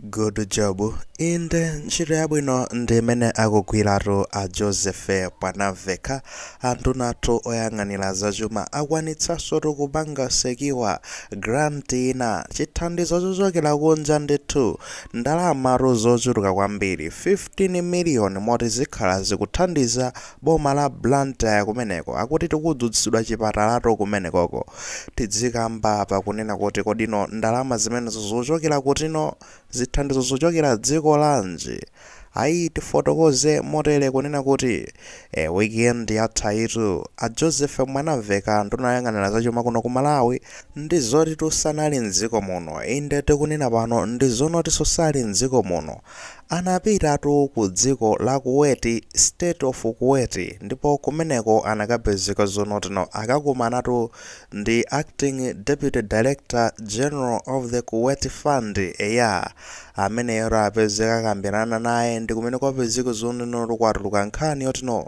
Good job. Inde, ntchito yabwino ndi imene akugwiratu a Joseph Mwanamvekha, anduna athu oyang'anira zachuma. Akwanitsanso kupanga secure grant ina, chithandizo chochokera kunja ndithu, ndalamatu zochuluka kwambiri, 15 million, moti zikhala zikuthandiza boma la Blantyre. Kumeneko akuti tikudzutsidwa chipatalatu kumenekoko. Tidzikamba pakunena kuti kodino ndalama zimenezo zochokera kutino, zithandizo zochokera dziko lanji? Ayi, tifotokoze motere kunena kuti weekend yathayitu a Joseph Mwanamvekha, nduna yoyang'anira zachuma kuno ku Malawi, ndi zoti tusanali mdziko muno. Inde, tikunena pano ndi zonotinso sali mdziko muno. Anapitatu ku dziko la Kuwait, State of Kuwait, ndipo kumeneko anakapezeka zonotino akakumanatu ndi acting deputy director general of the Kuwait Fund. Eya, ameneyo apezeka akambirana naye, ndi kumene kwapezeka zoneno kwatuluka nkhani yotino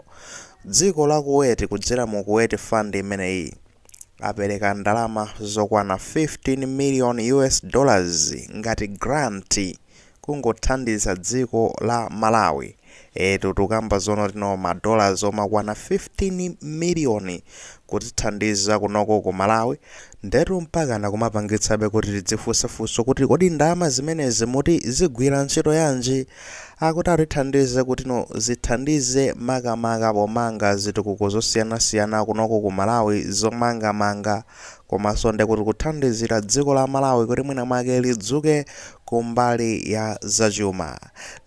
dziko la Kuwait kudzera mu Kuwait Fund imeneyi apereka ndalama zokwana 15 million US dollars ngati grant kungothandiza dziko la Malawi. Etu, tukamba zonotino ma dollars omakwana 15 million kutithandiza kunoko ku Malawi. Ndetu mpakana kumapangitsabe kuti tidzifunsefunso kuti kodi ndalama zimenezi muti zigwira ntchito yanji? Akuti atithandize kuti no zithandize makamaka pomanga zitukuko zosiyanasiyana kunoko ku Malawi, zomangamanga, komanso ndekuti kuthandizira dziko la Malawi kuti mwina mwake lidzuke kumbali ya zachuma.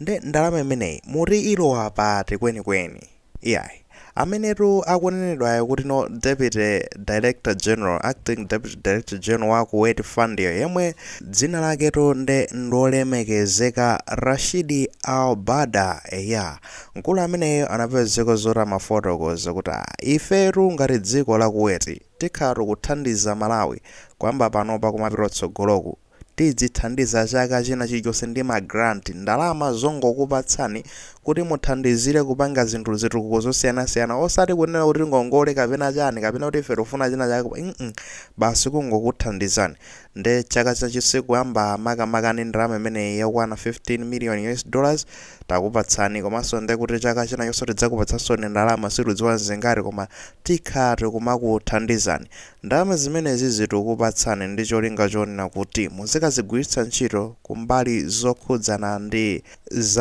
Nde ndalama imeneyi muti ilowa pati kwenikweni? Iyayi, amenetu akunenedwayo kuti no deputy director general, acting deputy director general wa Kuwait Fund, yemwe dzina laketu nde ndolemekezeka Rashidi Albada. Eya, mkulu ameneyo anapezeka zoti amafotokoza kuti, "Ah, ifetu ngati dziko la Kuwait tikhala tikuthandiza Malawi kuyamba panopa kumapita tsogoloku. Tidzithandiza chaka china chilichonse ndi ma grant, ndalama zongokupatsani kuti muthandizire kupanga zinthu, zitukuko zosiyanasiyana, osati kunena kuti ngongole kapena chani kapena kuti ife tikufuna china chake. Basi kungokuthandizani. Nde chaka chachisiku kuyamba makamaka ndi ndalama imeneyi yakwana 15 million US dollars takupatsani, komanso nde kuti chaka china chonse tidzakupatsanso ndalama, situdziwa zingati, koma tikhala tikumakuthandizani. Ndalama zimenezi zitikupatsani ndi cholinga chonena kuti muzikazigwiritsa ntchito kumbali zokhudzana ndi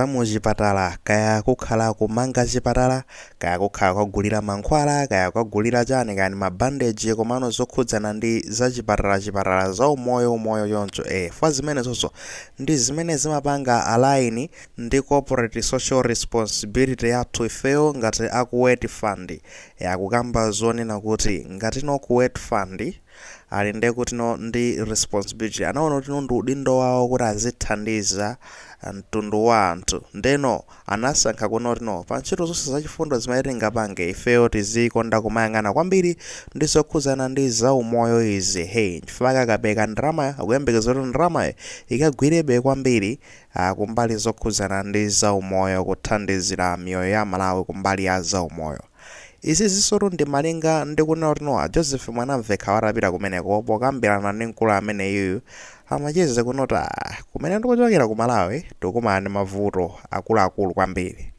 zamuchipatala, kaya kukhala kumanga chipatala, kaya kukhala kukagulira mankhwala, kaya kukagulira chani, kaya ndi mabandeji, komano zokhudzana ndi zachipatala chipatala, za umoyo umoyo choncho." Fa zimenezonso ndi zimene zimapanga align ndi corporate social responsibility yathu ifeyo ngati a Kuwait Fund. Yakukamba zonena kuti ngatino Kuwait Fund ali nde kuti no ndi responsibility, anaona kuti no ndi udindo wawo kuti azithandiza mtundu wa anthu, ndeno anasankha kuno no pa ntchito zonse zachifundo zimene tingapange ifeyo tizikonda kumayang'ana kwambiri ndi zokhudzana ndi zaumoyo izi. Hey, chifukwa akapeka ndalama akuyembekeza kuti ndalamayo ikagwirebe kwambiri kumbali zokhudzana ndi zaumoyo, kuthandizira miyoyo ya Malawi kumbali ya zaumoyo. Izi zisoto ndi malinga ndi kunena kuti no a Joseph Mwanamvekha watapita kumeneko pokambirana ndi mkulu ameneyu, amacheza kunota kumene ndikuchokera ku Malawi tikumana ndi mavuto akuluakulu kwambiri,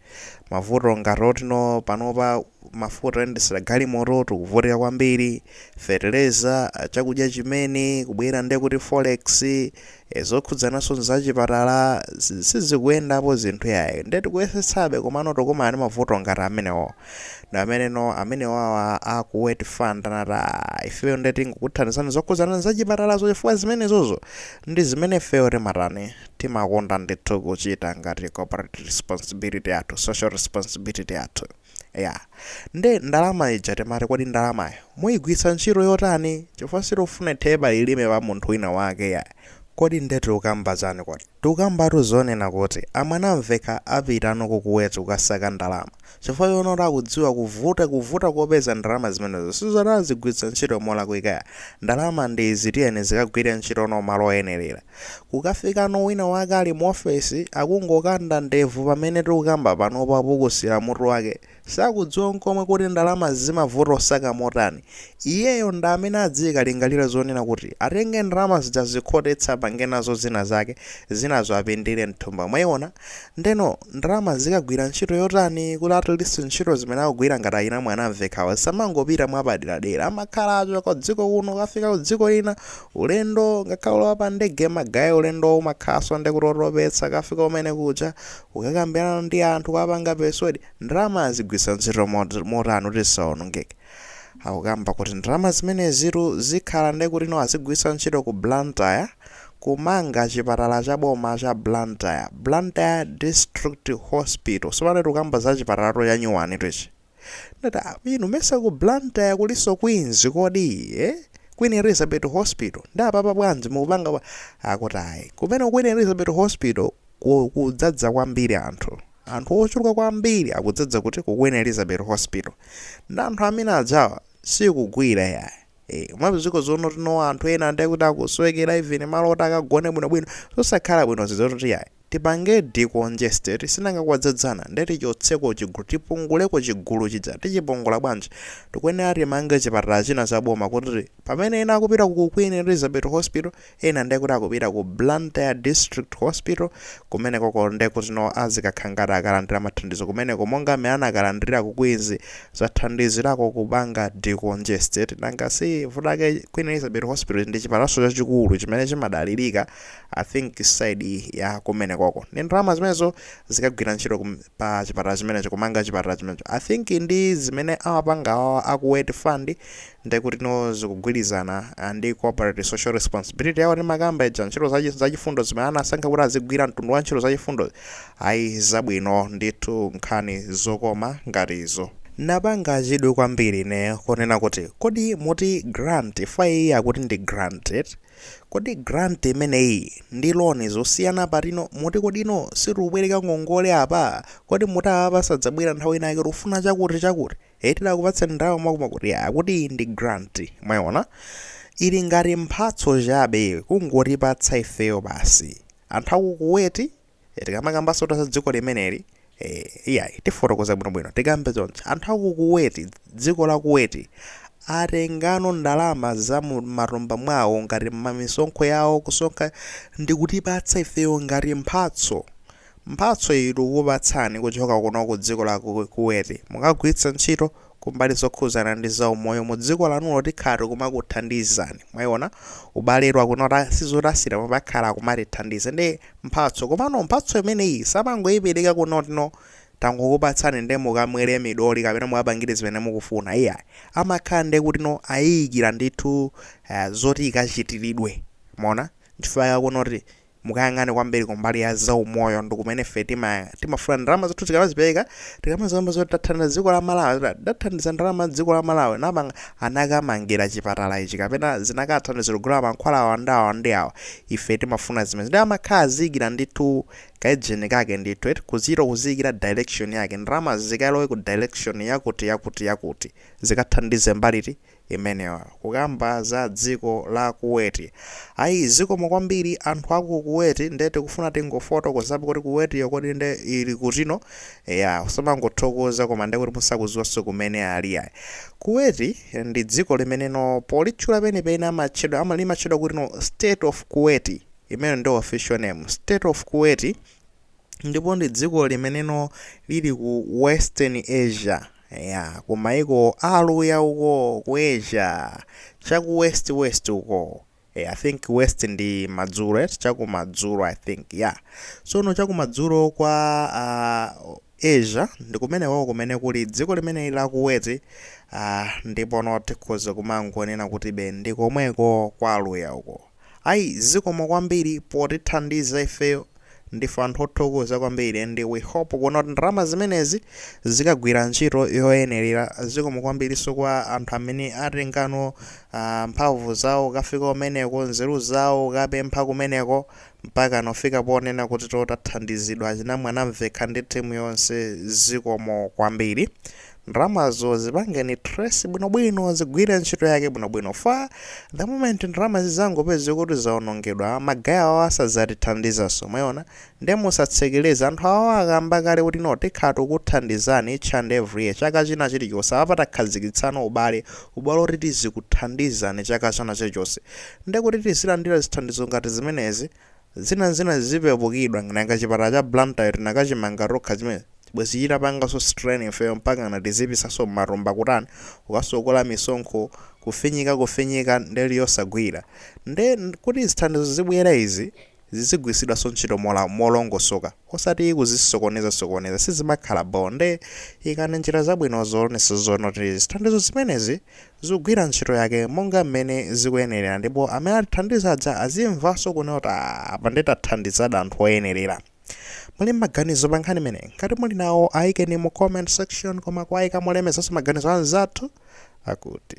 mavuto ngati otino panopa mafuta oyendesera galimoto tikuvutika kwambiri, feteleza, chakudya chimene kubwera ndiye kuti forex, zokhudzananso zachipatala sizikuyendapo zinthu yayi. Ndiye tikuyesetsabe, komano tikumana ndi mavuto ngati amenewo. Ndi ameneno amenewawa a Kuwait Fund anati, "Ah, ifeyo ndiye tingokuthandizani zokhudzana zachipatalazo, chifukwa zimenezozo ndi zimene ifeyo timatani, timakonda ndithu kuchita ngati corporate responsibility yathu, social responsibility yathu." Ya, nde ndalama ija timati kodi ndalamayo muyigwiritsa ntchito yotani? Chifukwa sitifuna itheba lilime pa munthu wina wake ya. Kodi nde tikukamba chani? Kodi tikukambatu zonena kuti amwanamveka apitano ku Kuwait kukasaka ndalama chifukwa chonoti akudziwa kuvuta kuvuta kopeza ndalama zimenezo, sizoti azigwiritsa ntchito molakwika. Ndalama ndi izi, tiyeni zikagwire ntchito no malo oyenerera. Kukafikano wina wake ali mu ofesi akungokanda ndevu pamene tikukamba panopa, apukusira mutu wake, sakudziwa nkomwe kuti ndalama zimavuta osaka motani. Iyeyo ndi amene adzikalingalira zonena kuti atenge ndalama zija zikhotetsa. apange nazo zina zake, zinazo apindire mthumba. Mwayiona? Ndeno ndalama zikagwira ntchito yotani kuti at least ntchito zimene akugwira ngati ayina Mwanamvekhawa samangopita mwapaderadera, amakhala achoka dziko kuno kafika ku dziko lina, ulendo ngakhale ulowa pa ndege magayi, ulendo umakhalanso ndi kutotopetsa, kafika umene kuja kukakambirana ndi anthu, kapanga persuade. Ndalama azigwiritsa ntchito motani kuti zisawonongeke? Akukamba kuti ndalama zimenezitu zikhala ndi kuti no azigwiritsa ntchito ku Blantyre, kumanga chipatala cha boma cha Blantyre, Blantyre District Hospital. Sopano tikukamba za chipatalato cha nyuwani tichi. Ndati, "Ah, inu mesa ku Blantyre kuliso Queens kodi, eh? Queen Elizabeth Hospital, ndi apapa bwanji mukupanga?" Akuti ayi, kumene Queen Elizabeth Hospital kudzadza kwambiri anthu, anthu ochuluka kwambiri akudzadza kuti ku Queen Elizabeth Hospital, ndi anthu amene adzawa sikugwira yayi. Mwapiziko zono tino anthu ena ndiye kuti akusowekera even malo oti akagone bwinobwino, zosakhala bwino zizoti yayi, tipange decongested, sinanga kwadzadzana, ndiye tichotseko chigulu, tipunguleko chigulu chija. Tichipungula bwanji? Tikuyenera timange chipatala china chaboma kuti pamene ena akupita ku Queen Elizabeth Hospital, ena ndiye kuti akupita ku Blantyre District Hospital. Kumenekoko ndiye kuti no azikakhala ngati akalandira mathandizo kumeneko monga amene anakalandira ku Queens, zathandizirako kupanga decongested. Nanga si vutake Queen Elizabeth Hospital ndi chipatalaso chachikulu chimene chimadalirika, I think, side ya kumenekoko. Ndi ndalama zimenezo zikagwira ntchito pa chipatala chimenecho, kumanga chipatala chimenecho. I think ndi zimene amapanga awa aku Kuwait Fund, ndekuti no zikugwirizana ndi corporate social responsibility yawo timakamba ija, ntchito zachifundo zimene anasankha kuti azigwira, mtundu wa ntchito zachifundo. Ayi, zabwino ndithu, nkhani zokoma ngati izo. Napanga chidwi kwambiri ne kunena kuti kodi muti grant fa iyi akuti ndi grant, eti? Kodi grant imeneyi ndi loan zosiyana patino? Muti kodino sitikubwereka ngongole apa? Kodi muti apa sadzabwera nthawi inake tifuna chakuti chakuti, e tidakupatsani ndalama mwakumakuti? Akuti iyi ndi grant, mwayiona, ili ngati mphatso chabe, kungotipatsa ifeyo basi anthu aku Kuwait. Tikamakambanso za dziko limeneli, iyayi, tifotokoza bwinobwino. Tikambe chonchi: anthu aku Kuwait, dziko la Kuwait, atengano ndalama za mu matumba mwawo ngati mamisonkho yawo, kusonkha ndikutipatsa ifeyo ngati mphatso. Mphatso iyi tikukupatsani kuchoka kuno ku dziko la Kuwait, mukagwiritsa ntchito kumbali zokhuzana ndi zaumoyo mu dziko lanulo, tikhala tikumakuthandizani. Mwayiona ubaletu akunota sizotasira, mapakhala kumatithandiza ndi mphatso. Komano mphatso imeneyi samangoyipereka kunotino, tangokupatsani ndi mukamwere midoli kapena mukapangire zimene mukufuna, iya. Amakhala ndi kuti no ayiyikira ndithu zoti ikachitiridwe. Mona nchifukwa kunoti mukayang'ane kwambiri kumbali ya zaumoyo ndi kumene ife timafuna ndalama zathu tikamazipereka. Tikamazamba zoti tathandiza dziko la Malawi, tathandiza ndalama dziko la Malawi, napanga anakamangira chipatala ichi kapena zinakathandizira kugula mankhwala awa ndi awa ndi awa, ife timafuna zimene ndi amakhala aziyikira ndithu kaejeni kake ndithu, eti, kuchita kuziyikira direction yake, ndalama zikalowe ku direction yakuti yakuti yakuti, zikathandize mbaliti imeneyo. Kukamba za dziko la Kuwait, ayi, zikomo kwambiri anthu aku Kuwait. Nde tikufuna tingofotokozapo kuti Kuwaitiyo kodi nde ili kutino? Ya, usamangothokoza koma nde kuti musakuziwanso kumene ali, ayi. Kuwait ndi dziko limeneno politchula penipeni amatchedwa limatchedwa kuti no State of Kuwait, imene ndi official name, State of Kuwait, ndipo ndi dziko limeneno lili ku Western Asia, ya kumaiko aluya uko ku Asia, chaku west west uko. I think west ndi madzulo, right? Chakumadzulo, I think, yeah. Sono chakumadzulo kwa Asia ndi kumeneko kumene kuli dziko limene la Kuwait, ndipo tikhoza kumangonena kuti be ndi komweko kwa aluya uko. Ayi, zikomo kwambiri potithandiza ifeyo, ndife anthu othokoza kwambiri, and we hope kuona kuti ndalama zimenezi zikagwira ntchito yoyenerera. Zikomo kwambirinso kwa anthu amene atengano mphamvu zawo kafika kumeneko, nzeru zawo kapempha kumeneko. Mpaka nofika ponena kuti totathandizidwa achina Mwanamvekha ndi timu yonse, zikomo kwambiri. Ndalamazo zipangeni trace bwinobwino, zigwire ntchito yake bwinobwino. Fa the moment ndalama zizangopeze kuti zawonongedwa, ma guy awo asadzatithandizanso. Mwayiona? Nde musatsekereze anthu awo. Akamba kale kuti no, tikhala tikuthandizani each and every year, chaka china chilichonse. Apa takhazikitsano ubale, ubale oti tizikuthandizani chaka china chilichonse. Nde kuti tizilandira zithandizo ngati zimenezi, zina zipepukidwa. Nanga chipatala cha Blantyre tinakachimanga tokha chimene bwezi chitapanganso strain ifeyo mpaka na tizipisaso matumba kutani, kukasokola misonkho, kufinyika kufinyika, ndeli yosagwira. Nde kuti zithandizo zibwera izi zizigwiritsidwanso ntchito molongosoka, osati kuzisokoneza sokoneza, sizimakhala bo. Nde ikani njira zabwino zoonesa zonoti zithandizo zimenezi zikugwira ntchito yake monga mmene zikuyenerera, ndipo amene atithandiza aja azimvanso kunena kuti, "Ah, apa nditathandizada anthu oyenerera." Muli maganizo pa nkhani imene? Ngati muli nawo, ayikeni mu comment section, koma kuwayika molemezanso maganizo anzathu akuti.